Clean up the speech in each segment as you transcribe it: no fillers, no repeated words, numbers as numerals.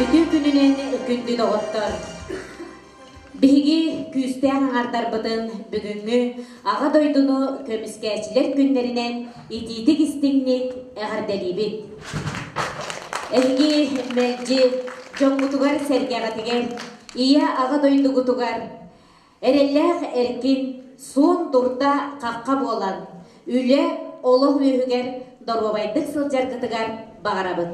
Үтүө күнүнэн күндү доҕоттор! Биһиги күүстээх аҥардарбытын бүгүҥҥү Аҕа дойдуну көмүскээччилэр күннэринэн итиитик истиҥник эҕэрдэлиибит! Эһиги мэлдьи дьоҥҥутугар-сэргэҕитигэр, ийэ аҕа дойдугутугар эрэллээх эркин, суон дурда хахха буолан, үлэ, олох үөһүгэр доруобайдык сылдьаргытыгар баҕарабыт.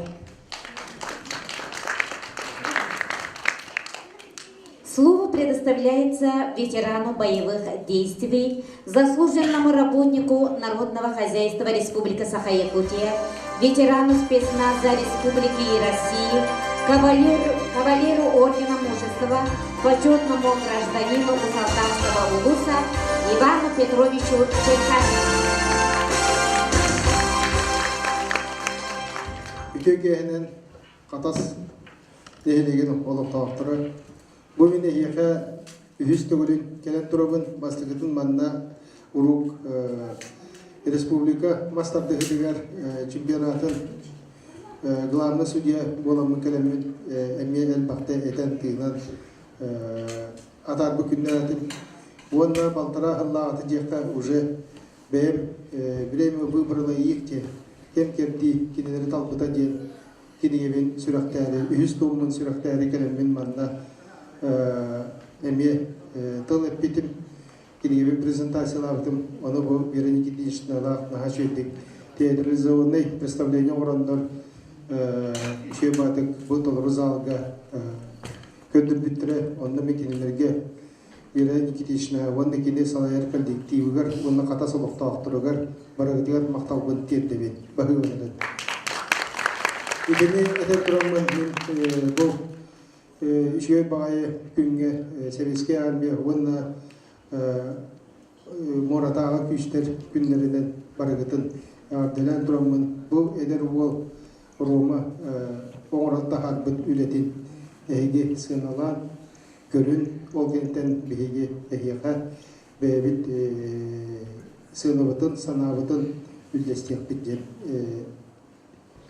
Слово предоставляется ветерану боевых действий, заслуженному работнику народного хозяйства Республики Саха-Якутия, ветерану спецназа Республики и России, кавалеру, кавалеру Ордена Мужества, почетному гражданину Усалтанского улуса Ивану Петровичу Черкасину. Үтүө киэһэнэн Хатас нэһилиэгин олохтоохторо бу мин эһиэхэ үһүс төгүлүн кэлэн турабын. Бастакытын манна урук республика мас тардыһыытыгар чемпионатын главный судья буоламмын кэлэммин эмиэ элбэхтэ этэн-тыынан атаарбыт күннээтим. Уонна балтараа сыллааҕыта диэххэ уже бэйэм время выбрала их диэн кэм кэрдии кинилэри талбыта диэн кинигэбин сүрэхтээри, үһүс туоммун сүрэхтээри кэлэммин манна эмиэ тыл эппитим, кинигэбин презентациялаабытым. Ону бу Вера Никитичналаах наһаа үчүгэйдик театрализованный представление оҥороннор үчүгэй баатык бу толору залга көрдөрбүттэрэ. Онно мин кинилэргэ Вера Никитична уонна кини салайар коллективыгар уонна Хатас олохтоохторугар барыгытыгар махталбын тиэрдэбин. Баһыыбанарын. Итини этэн тураммын мин бу үчүгэй баҕайы күҥҥэ Сэбиэскэй Армия уонна муоратааҕы күүстэр күннэринэн барыгытын эҕэрдэлээн тураммын бу эдэр уол Рома оҥорон таһаарбыт үлэтин эһиги сыаналаан көрүн, ол кэнниттэн биһиги эһиэхэ бэйэбит сыанабытын, санаабытын үллэстиэхпит диэн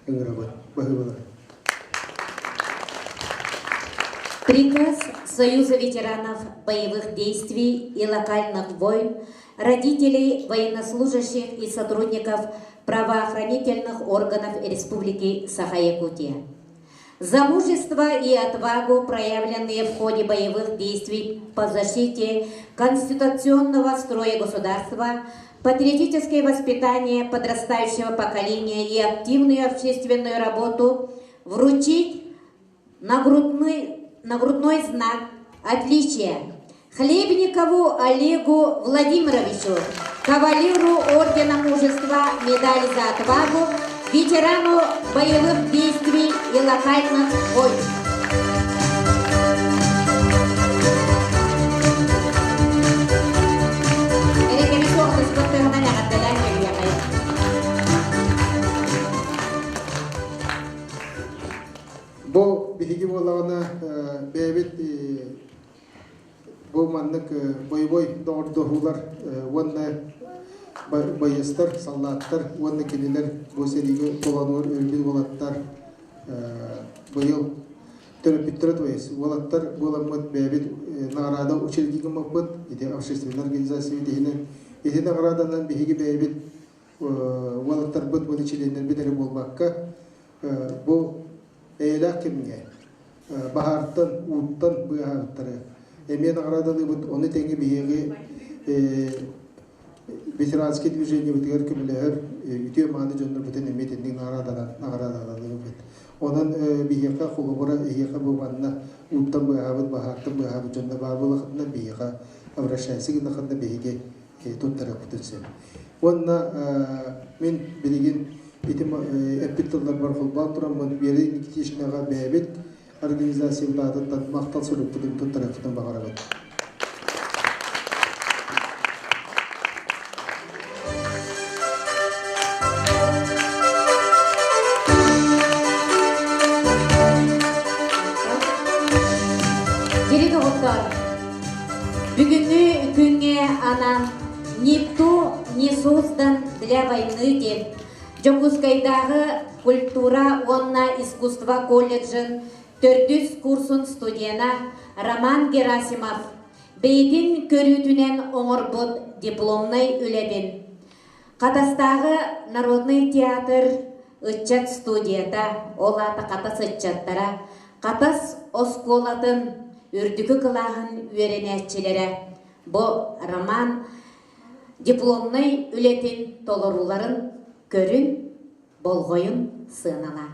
ыҥырабыт. Баһыыбалар. Приказ Союза ветеранов боевых действий и локальных войн, родителей военнослужащих и сотрудников правоохранительных органов Республики Саха-Якутия. За мужество и отвагу, проявленные в ходе боевых действий по защите конституционного строя государства, патриотическое воспитание подрастающего поколения и активную общественную работу, вручить нагрудный, нагрудной знак отличия Хлебникову Олегу Владимировичу, кавалеру Ордена Мужества медаль за отвагу, ветерану боевых действий и локальных войн. Бу биһиги буоллаҕына бэйэбит Бу маннык боевой доҕордоһуулар уонна байыастар, саллааттар уонна кинилэр бу сэриигэ толонуор өлбүт уолаттар быйыл төрөппүттэрэ то есть уолаттар буоламмыт бэйэбит наҕараада учредить гыммыппыт ити общественная организация иһинэн ити наҕарааданан биһиги бэйэбит уолаттарбыт уонна чилиэннэрбит эрэ буолбакка бу эйэлээх кэмҥэ баһаартан, ууттан быыһаабыттара. Эмиэ наҕараадалыыбыт, ону тэҥэ биһиги ветеранскай движениебытыгар көмөлөһөр үтүө-мааны дьоннорбутун эмиэ итинник наҕараадаланыыбыт. Онон биһиэхэ холобура эһиэхэ бу манна ууттан быыһаабыт, баһаартан быыһаабыт дьонно баар буолахытына биһиэхэ обращайся гыннаххытына биһиги туттарыахпытын сөп. Уонна мин билигин ити эппит тылларбар холбоон тураммын Вера Никитичнаҕа бэйэбит организациябыт аатыттан махтал сурукпутун туттарыахпытын баҕарабыт. Дьири доҕоттор, Бүгүҥҥү күҥҥэ анаан «Никто не создан для войны» диэн Дьокуускайдааҕы культура уонна искусство колледжын Төрдүс курсун студена Роман Герасимов бэйэтин көрүүтүнэн оҥорбут дипломнай үлэтин Хатастааҕы народнай театр ыччат студията, ол аата Хатас ыччаттара, Хатас оскуолатын үрдүкү кылааһын үөрэнээччилэрэ бу Роман дипломнай үлэтин толорууларын көрүн, болҕойун сыаналаан.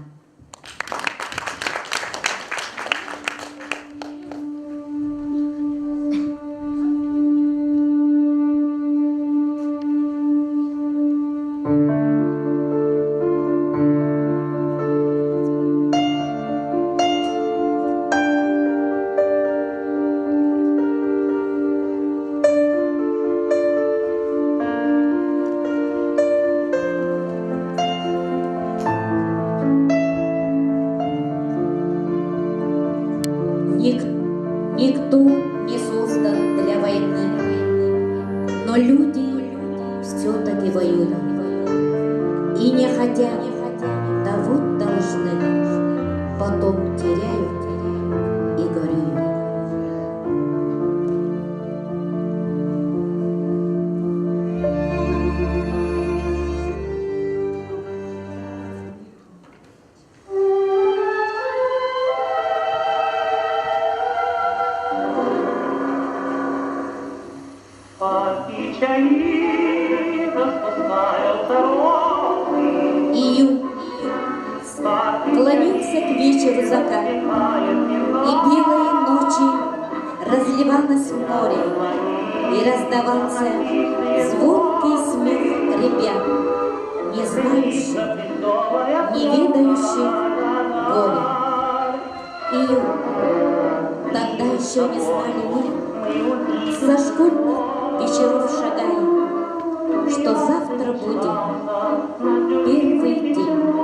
Никто не создан для войны, но люди все-таки воюют. И не хотят, того должны, потом теряют и горюют. Июнь клонился к вечеру закат, и белые ночи разливалось море, и раздавался звонкий смех ребят, не знающих, не ведающих горя. Июнь, тогда еще не знали мы, со школьных вечеров шагая, что завтра будет первый день войны.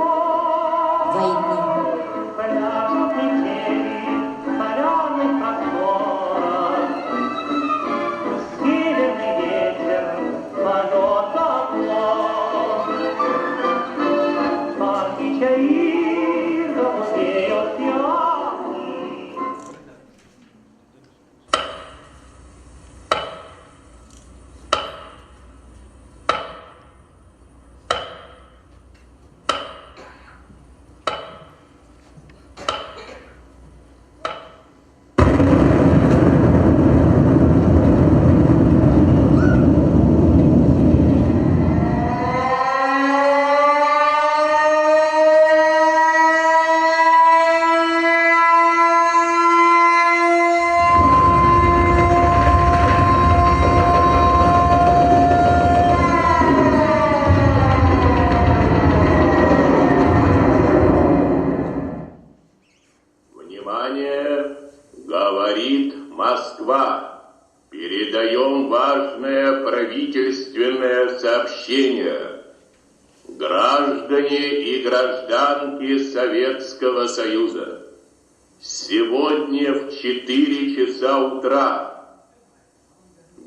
Внимание! Говорит Москва. Передаем важное правительственное сообщение. Граждане и гражданки Советского Союза, сегодня в 4 часа утра,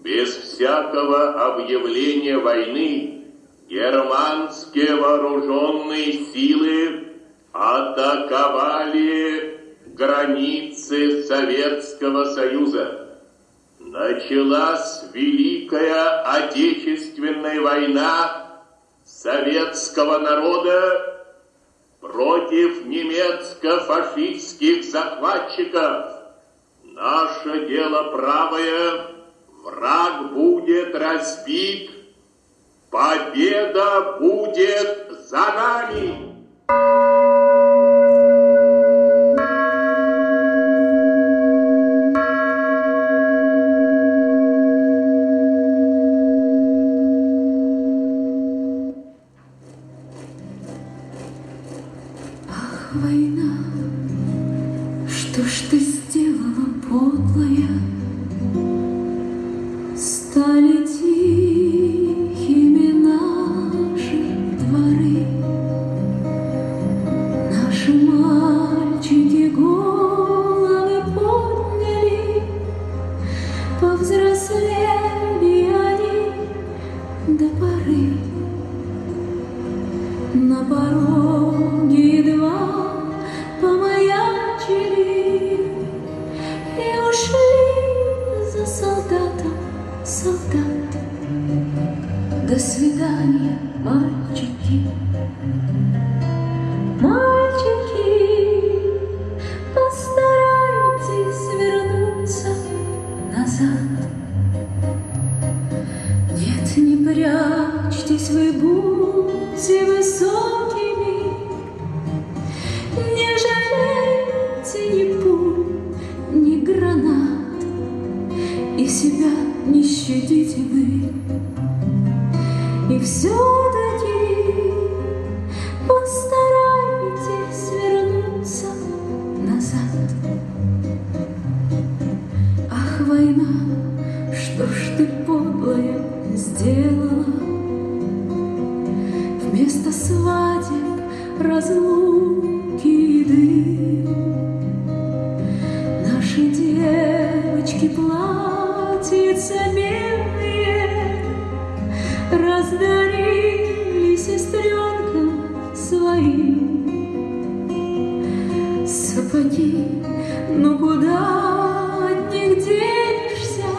без всякого объявления войны, германские вооруженные силы атаковали границы Советского Союза. Началась Великая Отечественная война советского народа против немецко-фашистских захватчиков. Наше дело правое, враг будет разбит, победа будет за нами! Ах, война, что ж ты сделала, подлая? Стали тихими наши дворы, Наши мальчики головы подняли, Повзрослели они до поры. На пороге едва помаячили. До свидания, мальчики. Мальчики, постарайтесь вернуться назад. Нет, не прячьтесь вы, будьте высокими, Не жалейте ни пуль, ни гранат, И себя не щадите вы. И все-таки постарайтесь вернуться назад. Ах, война, что ж ты подлая сделала? Вместо свадеб разлуки и дым. Наши девочки платьица милые Раздарили сестренкам своим. Сапоги, ну куда от них денешься?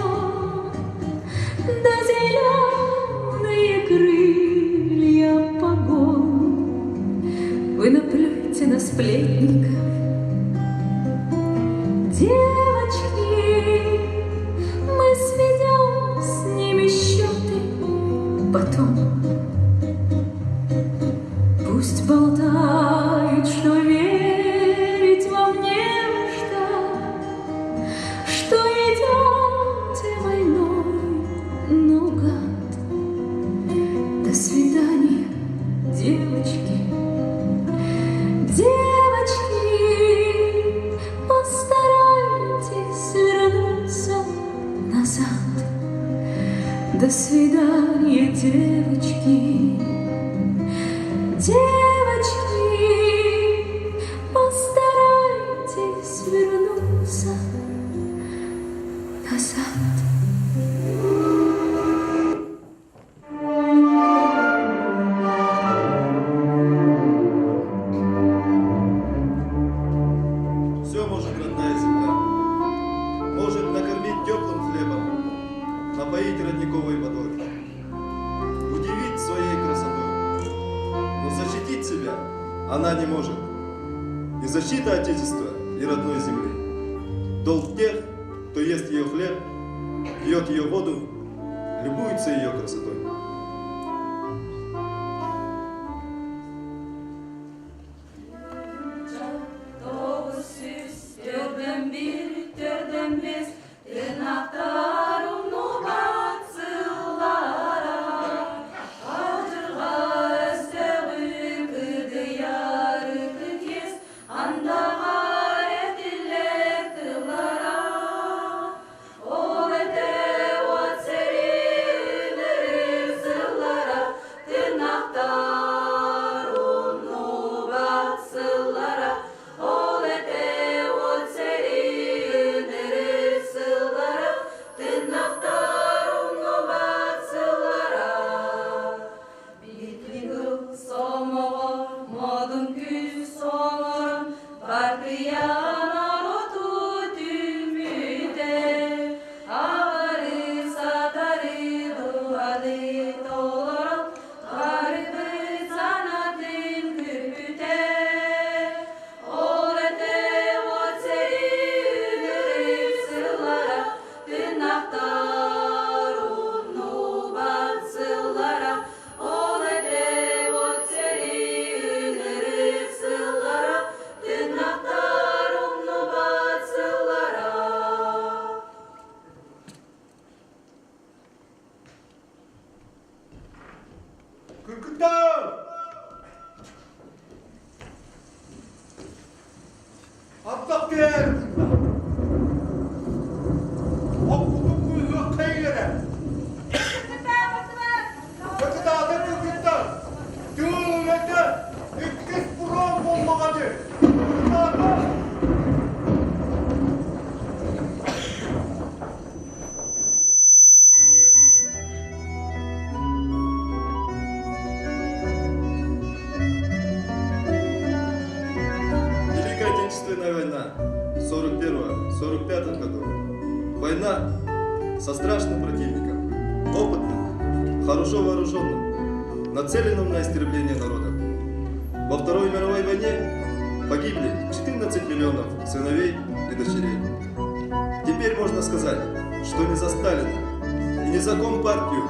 Да зеленые крылья погон. Вы наплюйте на сплетников. Девочки, мы сведем с ними счеты потом. Пусть болтают, что верить вам не во что, что идете войной наугад. До свидания, девочки. Девочки, постарайтесь вернуться назад. До свидания, девочки. Девочки, постарайтесь вернуться назад. Все может родная земля. Может накормить теплым хлебом, напоить родниковой водой, удивить своей красотой. Но защитить себя она не может. И защита Отечества и родной земли – долг тех, кто ест ее хлеб, пьет ее воду, любуется ее красотой. Великая Отечественная война 41-45 годов. Война со страшным противником, опытным, хорошо вооруженным, нацеленным на истребление народа. Во Второй мировой войне погибли 14 миллионов сыновей и дочерей. Теперь можно сказать, что не за Сталина и не за Компартию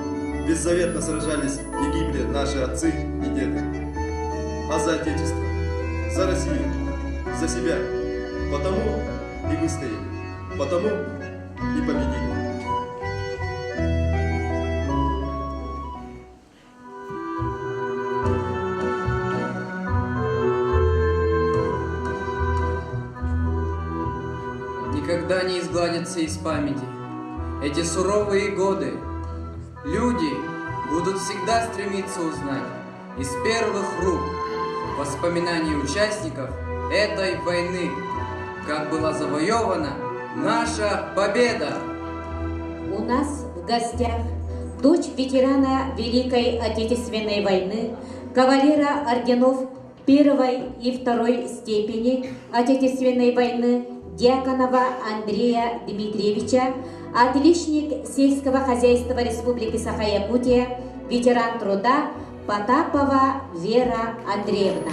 беззаветно сражались и гибли наши отцы и деды, а за Отечество, за Россию, за себя. Потому и выстояли, потому и победили. Никогда не изгладятся из памяти эти суровые годы. Люди будут всегда стремиться узнать из первых рук воспоминания участников этой войны, как была завоевана наша победа. У нас в гостях дочь ветерана Великой Отечественной войны, кавалера орденов первой и второй степени Отечественной войны Дьяконова Андрея Дмитриевича, отличник сельского хозяйства Республики Саха-Якутия, ветеран труда Потапова Вера Андреевна.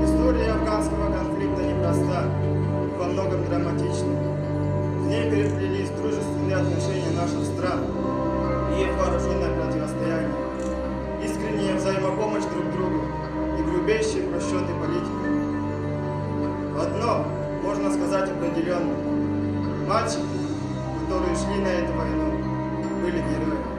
История афганского конфликта непроста и во многом драматична. В ней переплелись дружественные отношения наших стран и их вооруженное противостояние, искренняя взаимопомощь друг другу и грубейшие просчеты политиков. Одно можно сказать определенно. Мальчики, которые шли на эту войну, были героями.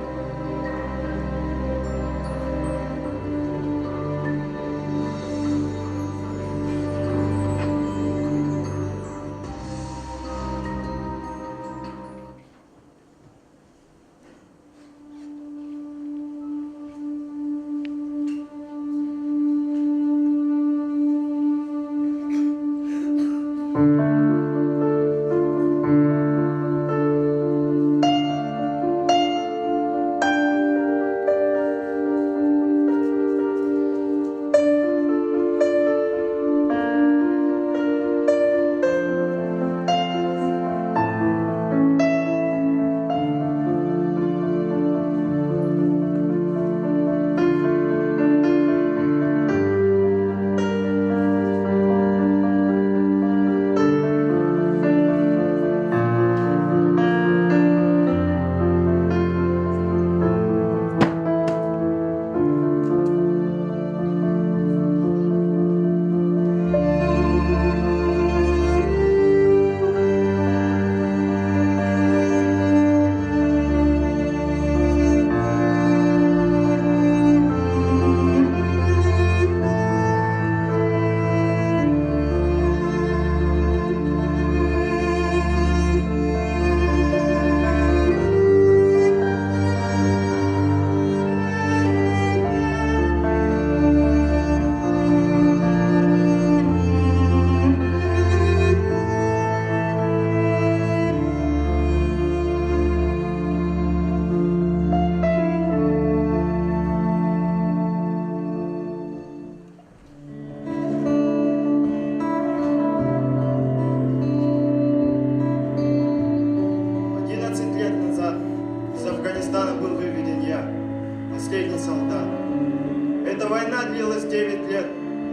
лет назад из Афганистана был выведен я, последний солдат. Эта война длилась 9 лет,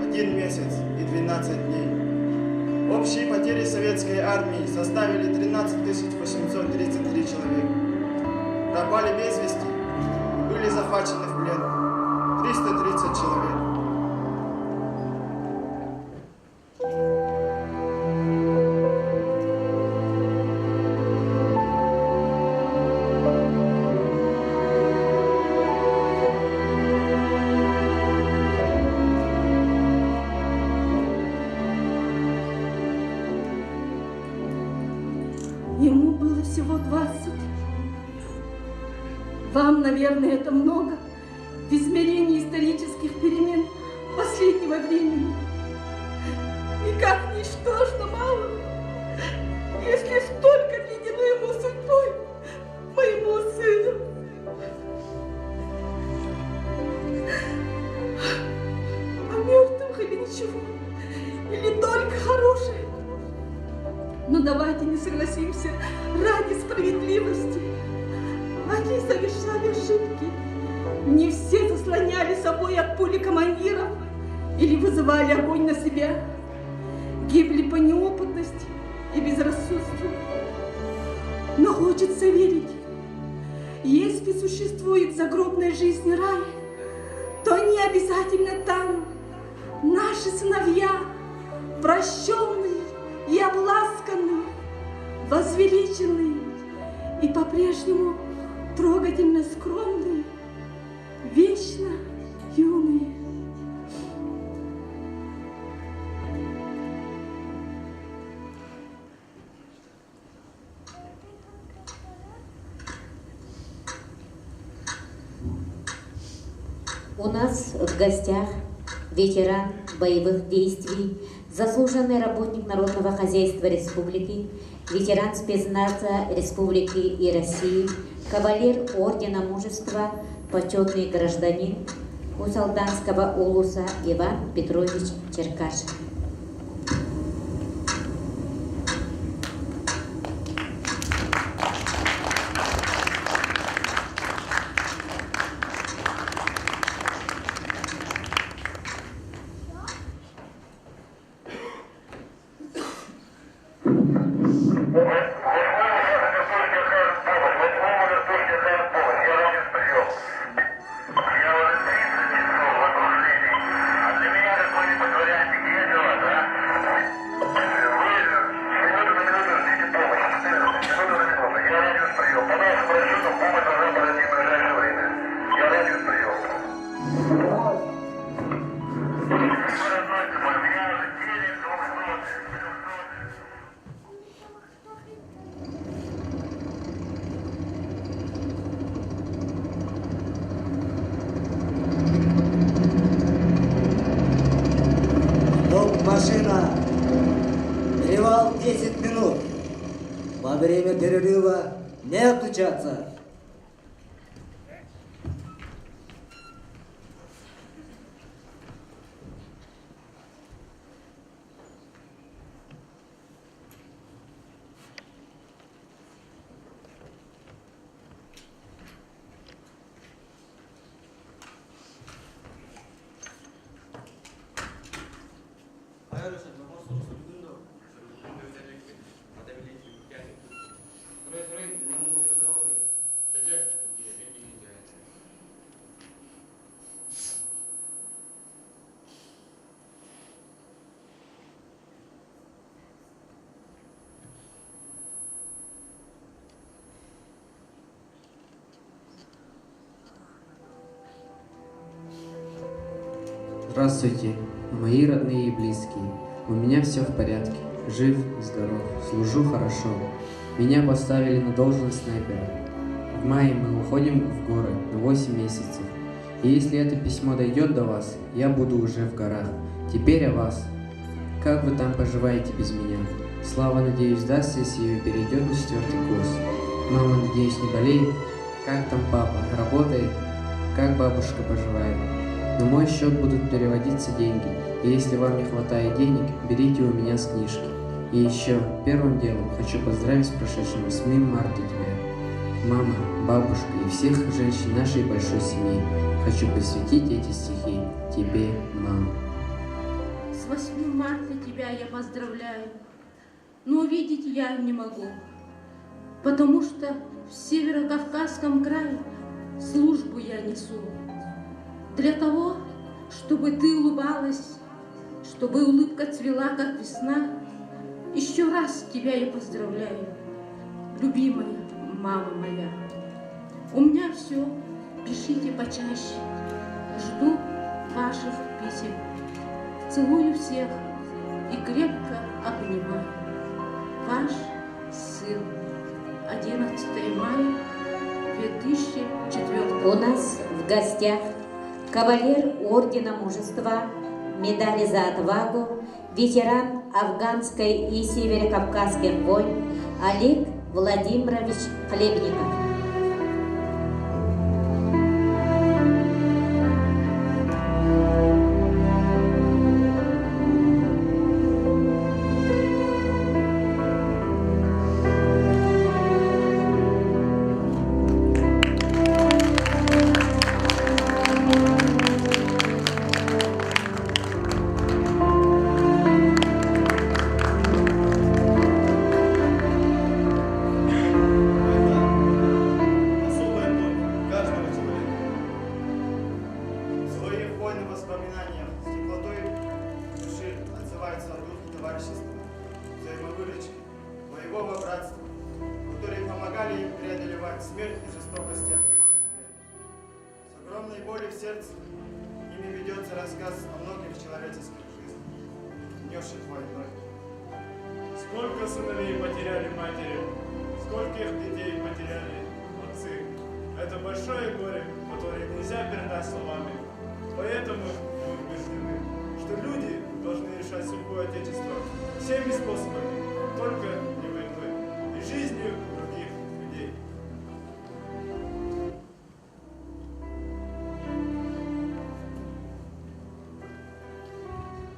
1 месяц и 12 дней. Общие потери советской армии составили 13 833 человека. Пропали без вести и были захвачены в плен 330 человек. Ему было всего 20. Вам, наверное, это много в измерении исторических перемен последнего времени. И как ничтожно мало, если столько отведено ему судьбой, моему сыну. О мертвых или ничего, или только хорошее. Но давайте не согласимся ради справедливости. Они совершали ошибки. Не все заслоняли собой от пули командиров или вызывали огонь на себя. Гибли по неопытности и безрассудству. Но хочется верить, если существует загробная жизнь рай, то они обязательно там, наши сыновья, прощенные и обласканные, возвеличенные и по-прежнему трогательно скромные, вечно юные. У нас в гостях ветеран боевых действий, заслуженный работник народного хозяйства республики, ветеран спецназа республики и России, кавалер Ордена Мужества, почетный гражданин Усть-Алданского улуса Иван Петрович Черкашин. Стоп, машина! Перевал 10 минут. Во время перерыва не отлучаться. Здравствуйте, мои родные и близкие. У меня все в порядке. Жив, здоров, служу хорошо. Меня поставили на должность снайпера. В мае мы уходим в горы на 8 месяцев. И если это письмо дойдет до вас, я буду уже в горах. Теперь о вас. Как вы там поживаете без меня? Слава, надеюсь, даст сессию и перейдет на 4-й курс. Мама, надеюсь, не болеет? Как там папа? Работает? Как бабушка поживает? На мой счет будут переводиться деньги, и если вам не хватает денег, берите у меня с книжки. И еще, первым делом, хочу поздравить с прошедшим 8 марта тебя. Мама, бабушка и всех женщин нашей большой семьи. Хочу посвятить эти стихи тебе, мама. С 8 марта тебя я поздравляю, но увидеть я не могу, потому что в Северо-Кавказском крае службу я несу. Для того, чтобы ты улыбалась, чтобы улыбка цвела, как весна, еще раз тебя я поздравляю, любимая мама моя. У меня все, пишите почаще. Жду ваших писем. Целую всех и крепко обнимаю. Ваш сын. 11 мая 2004 У нас в гостях кавалер Ордена Мужества, медали за отвагу, ветеран афганской и северокавказских войн Олег Владимирович Хлебников. Особая боль каждого человека. В своих вольных воспоминаниях с теплотой души отзывается о духе товарищества, взаимовыручки, боевого братства, которые помогали им преодолевать смерть и жестокости окровавых войн. С огромной болью в сердце ими ведется рассказ о многих человеческих жизнях, внесших войной. Сколько сыновей потеряли матери, скольких детей потеряли отцы. Это большое горе, которое нельзя передать словами. Поэтому мы убеждены, что люди должны решать судьбу Отечества всеми способами, только не войной и жизнью других людей.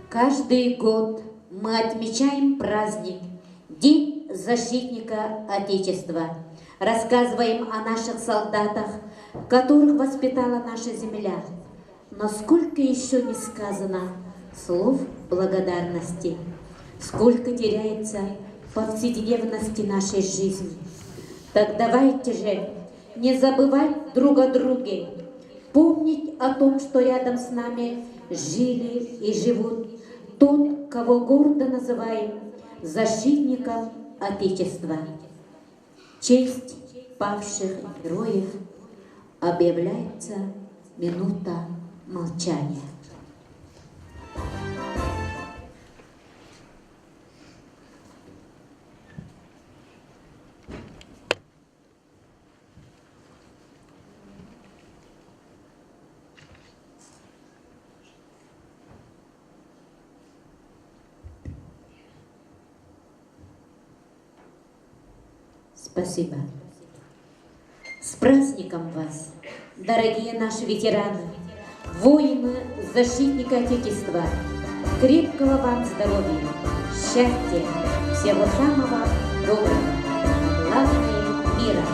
Каждый год мы отмечаем праздник День защитника Отечества. Рассказываем о наших солдатах, которых воспитала наша земля. Но сколько еще не сказано слов благодарности, сколько теряется в повседневности нашей жизни. Так давайте же не забывать друг о друге, помнить о том, что рядом с нами жили и живут тот, кого гордо называем защитником Отечества. Честь павших героев объявляется минута молчания. Спасибо. С праздником вас, дорогие наши ветераны, воины, защитники Отечества! Крепкого вам здоровья, счастья, всего самого доброго, а главное – мира!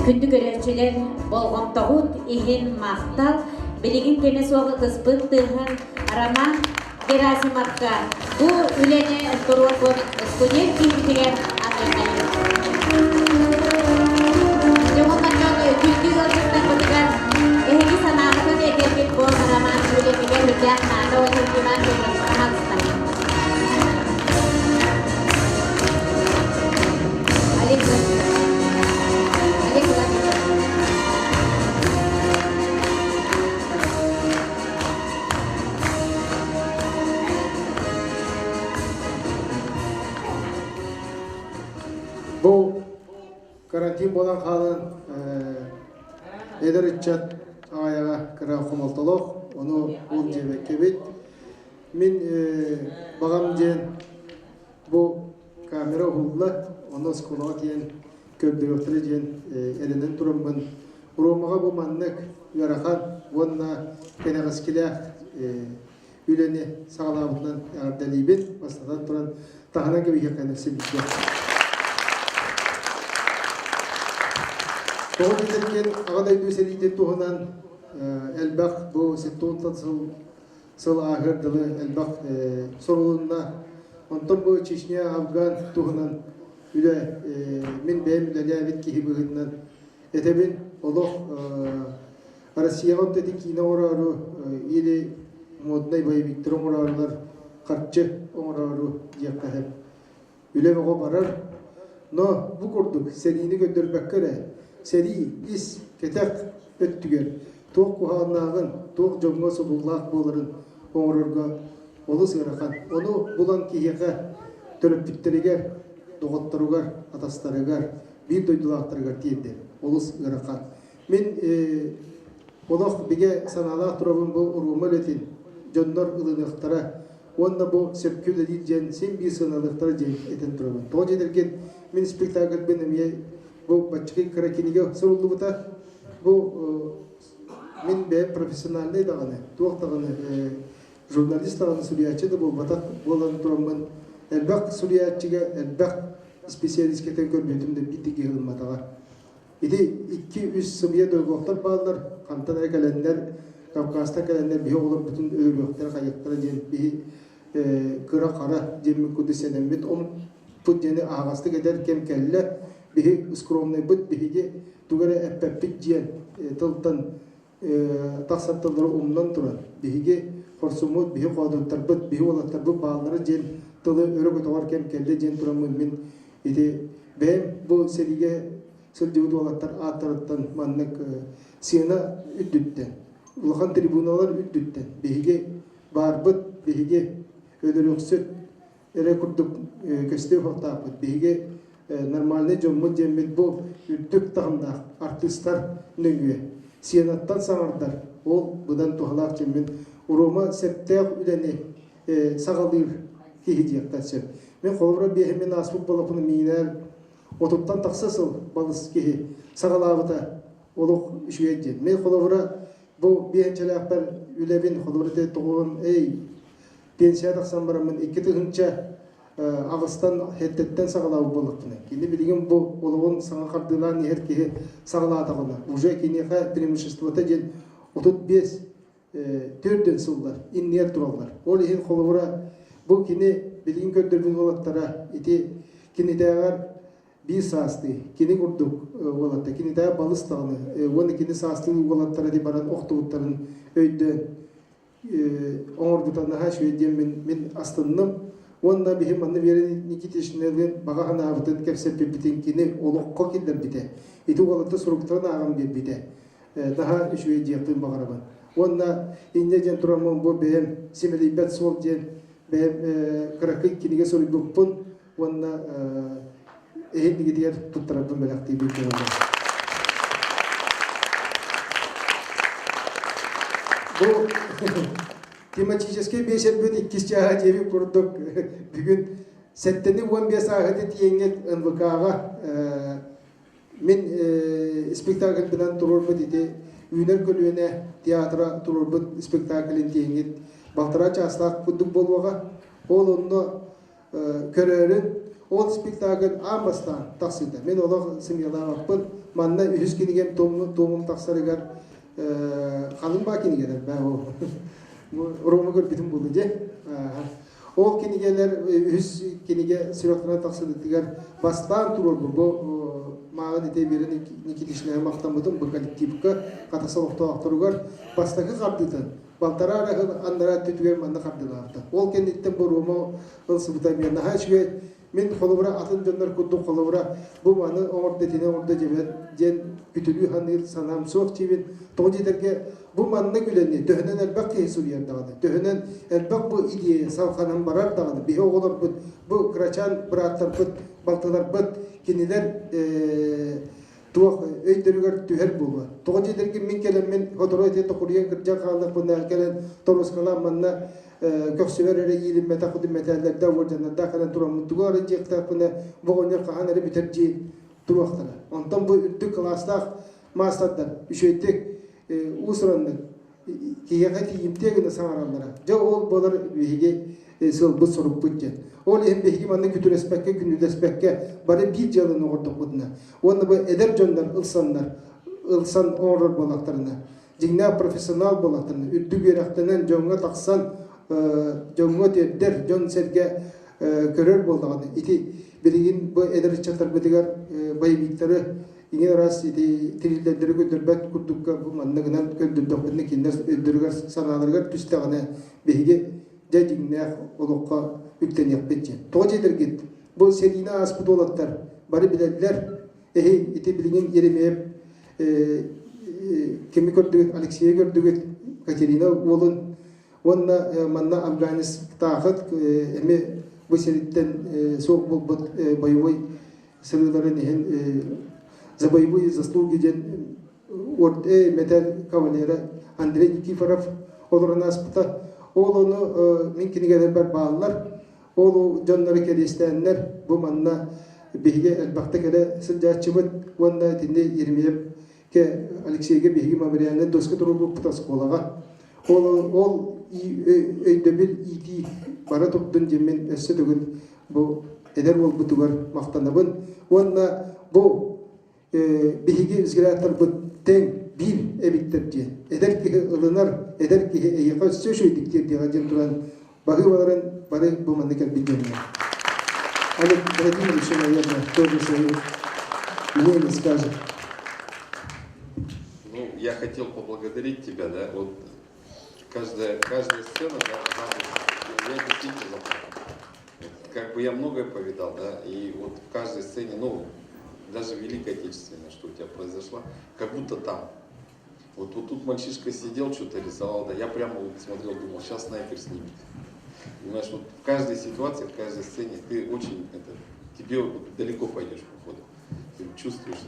Күндү көрөөччүлэр болҕомтоҕут иһин махтал. Билигин кэмэ суох ытыспыт тыаһын Роман Герасимовка бу үлэни туруорбут студент киһитигэр аныахайын. Дьоһуннар дьон күндү ыалдьыттарбытыгар эһиги санааҕытын этэргит бу роман үлэтигэр үрдээх наада уонна Иван Федорович пожалуйста. Олег Владимирович. Олег Владимирович. Бу карантин буолан хаалан эдэр ыччат аҕайаҕа кыра хомолтолоох, ону ол диэбэккэбит. Мин баҕам диэн бу камера уһулла, ону оскуолаҕа тиийэн көрдөрүөхтэрэ диэн эрэнэн тураммын Ромаҕа бу маннык ыарахан уонна кэнэҕэскилээх үлэни саҕалаабытынан эҕэрдэлиибин. Бастатан туран, таһынан кэбиһиэххэ сибилгэ. Тоҕо диэтэргин, Аҕа дойду сэриитин туһунан элбэх бу 70 сыл сыл ааһыар дылы элбэх сурулунна. Онтон бу Чечня, Афган туһунан үлэ мин бэйэм үлэлээбит киһи быһыытынан этэбин, олох Россияҕа ити киинэ оҥороору или моднай боевиктары оҥороорулар харчы оҥороору диэххэ сөп. Үлэ бөҕө барар. Но бу курдук сэриини көрдөрбөккө эрэ сэрии ис кэтэх өттүгэр туох куһаҕаннааҕын, туох дьоҥҥо содуллаах буоларын оҥорорго олус ыарахан. Ону булан киһиэхэ төрөппүттэригэр, доҕотторугар, атастарыгар, биир дойдулаахтарыгар тиэрдэр олус ыарахан. Мин олох бигэ санаалаах турабын бу уруома үлэтин дьоннор ылыныахтара уонна бу сөпкө үлэлиир диэн син биир сыаналыахтара диэн этэн турабын. Тоҕо диэтэргин мин спектакльбын эмиэ бу баччыкый кыра кинигэ суруллубута. Бу мин бэйэм профессиональнай даҕаны, туох даҕаны журналист даҕаны суруйааччы да буолбатах буолан тураммын элбэх суруйааччыга элбэх специалисткатын көрбүтүм да биир да киһи ылымматаҕа. Ити икки-үс сымыйа дойгуохтар бааллар, хантан эрэ кэлэннэр, Кавказтан кэлэннэр биһи оҕолорбутун өлөрүөхтэрэ, хайыахтара диэн биһи кыра-хара диэммит курдук сэнэммит омукпут диэни аһаҕастык этэр кэм кэллэ. Биһи скромнайбыт, биһиги тугу эрэ эппэппит диэн тылтан тахсар тыллары умнан туран, биһиги хорсуммут, биһи хоодуттарбыт, биһи уолаттарбыт бааллара диэн тылы өрө көтөҕөр кэм кэллэ диэн тураммын мин ити бэйэм бу сэриигэ сылдьыбыт уолаттар ааттарыттан маннык сыана үрдүттэн, улахан трибуналар үрдүттэн биһиги баарбыт, биһиги өлөрүөхсүт эрэ курдук көстүө суохтаахпыт. Биһиги нормальный дьоммут диэммит бу үрдүк таһымнаах артыыстар нөҥүө сценаттан саҥардар ол быдан туһалаах диэммин Рома сөптөөх үлэни саҕалыыр киһи диэххэ сөп. Мин холобура биэһимин ааспыт болопуну миинээр отуттан тахса сыл балыс киһи саҕалаабыта олох үчүгэй диэн. Мин холобура бу биэһинчэлээхпэр үлэбин холобура тоҕуон эй пенсия тахсан бараммын 2000 аҕыстан хеттэттэн саҕалаабыт буоллахпына кини билигин бу олоҕун саҥа хардыылаан иһэр киһи саҕалаатаҕына уже киниэхэ преимуществота диэн 35 төрдүн сыллар иннигэр тураллар. Ол иһин холобура бу кини билигин көрдөрбүт уолаттара ити кинитээҕэр биир саастыы кини курдук уолатта кинитээҕэр балыс даҕаны уонна кини саастыы уолаттара ди баран охтубуттарын өйдөөн оҥорбута наһаа үчүгэй диэн мин, мин астынным. Уонна биһи манна Вера Никитичналыын баҕа санаабытын кэпсэппиппитин кини олоххо киллэрбитэ. Ити уолаттар суруктарын ааҕан биэрбитэ. Наһаа үчүгэй диэхпин баҕарабын. Уонна инньэ диэн тураммын бу бэйэм симэлийбэт суол диэн бэйэм кыракый кинигэ суруйбуппун уонна эһиннигитигэр туттарарбын бэлэхтиибин көҥүллээх. Бу тематическай биэчэрбит иккис чааһа диэбит курдук бүгүн сэттэни 15 ааһыты тиийэҥҥит НВК-ҕа мин спектакльбынан туруорбут ити үүнэр көлүөнэ театра туруорбут спектаклин тиийэҥҥит балтараа чаастаах курдук буолуоҕа. Ол онно көрөөрүн ол спектакль аан бастаан тахсыыта. Мин олох сымыйалаабаппын. Манна үһүс кинигэм туомум тахсарыгар халыҥ баа кинигэлэр баа ол. Рома көрбүтүм буолуо дьэ. Ол кинигэлэр үһүс кинигэ сүрэхтэнэн тахсыбытыгар бастаан туруорбут бу мааҕын ити Вера Никитичнаҕа махтаммытым бу коллективка Хатас олохтоохторугар бастакы хардыытын балтараа эрэ аннараа өттүтүгэр манна хардыылаабыта. Ол кэнниттэн бу Рома ылсыбыта эмиэ наһаа үчүгэй. Мин холобура атын дьоннор курдук холобура бу маны оҥордо итини оҥордо диэбэт диэн күтүрүү саныыр санаам суох диибин. Тоҕо диэтэргэ бу маннык үлэни төһөнөн элбэх киһи суруйар даҕаны, төһөнөн элбэх бу идея салҕанан барар даҕаны, биһи оҕолорбут, бу кырачаан бырааттарбыт, балтыларбыт кинилэр туох өйдөрүгэр түһэр буолуо. Тоҕо диэтэргэ мин кэлэммин сотору ити токуруйан кырдьан хааллахпына кэлэн торуоскалаан манна көхсүбэр эрэ иилиммэтэх кудум мэтээллэрдээх уордьаннардаах кэлэн тураммын тугу эрэ дьиэхтээхпинэ бу оҕонньор хаһан эрэ бүтэр дии туруохтара. Онтон бу үрдүк кылаастаах маастардар үчүгэйдик уус-ураннык киһиэхэ тиийимтиэ гына саҥараллара. Дьэ ол буолар биһиги сыалбыт-сорукпут диэн. Ол иһин биһиги манна күтүрэспэккэ, күнүүлэспэккэ бары биир дьыаланы оҥордохпутуна уонна бу эдэр дьоннор ылсаннар, ылсан оҥорор буоллахтарына, дьиҥнээх профессионал буоллахтарына, үрдүк үөрэхтэнэн дьоҥҥо тахсан, дьоҥҥо тиэрдэр, дьон-сэргэ көрөр буоллаҕына, ити билигин бу эдэр ыччаттарбытыгар боевиктары Иҥэ ыраас ити тириллэрдэри көрдөрбөт курдукка бу манныгынан көрдөрдөхпүтүнэ кинилэр өйдөрүгэр санааларыгар түстэҕинэ биһиги дьэ дьиҥнээх олоххо үктэниэхпит диэн. Тоҕо диэтэргит бу сэриини ааспыт уолаттар бары билэллэр эһи ити билигин Еремеев кими көрдүгүт Алексейы көрдүгүт Катерина уолун уонна манна Афганистаахыт эми бу сириттэн суох буолбут боевой сырыыларын иһин «За боевые заслуги» диэн мэтээл кавалера Андрей Никифоров олорон ааспыта. Ол ону мин кинигэлэрбэр бааллар. Ол дьоннору кэриэстээннэр бу манна биһиги элбэхтэ кэлэ сылдьааччыбыт уонна итини Еремеев Алексейга биһиги мемориальнай доска туруорбуппут оскуолаҕа. Ол ол өйдөбүл иитии бара турдун диэммин өссө төгүл бу эдэр уолбутугар махтанабын уонна бу биһиги взглядтарбыт тэҥ биир эбиттэр диэн эдэр киһи ылынар эдэр киһи эйиэхэ өссө үчүгэйдик тиэрдиэҕэ диэн туран баһыыбаларын бары бу манна кэлбит дьоҥҥо Олег Владимирович, наверное, тоже свое мнение скажет. Ну, я хотел поблагодарить тебя, да, вот каждая, каждая сцена, да, я действительно заплакал. Как бы я многое повидал, да, и вот в каждой сцене, ну, даже Великая Отечественная, что у тебя произошла, как будто там. Вот, вот тут мальчишка сидел, что-то рисовал, да, я прямо вот смотрел, думал, сейчас снайпер снимет. Понимаешь, вот в каждой ситуации, в каждой сцене ты очень, это, тебе вот далеко пойдешь, походу. Ты чувствуешь.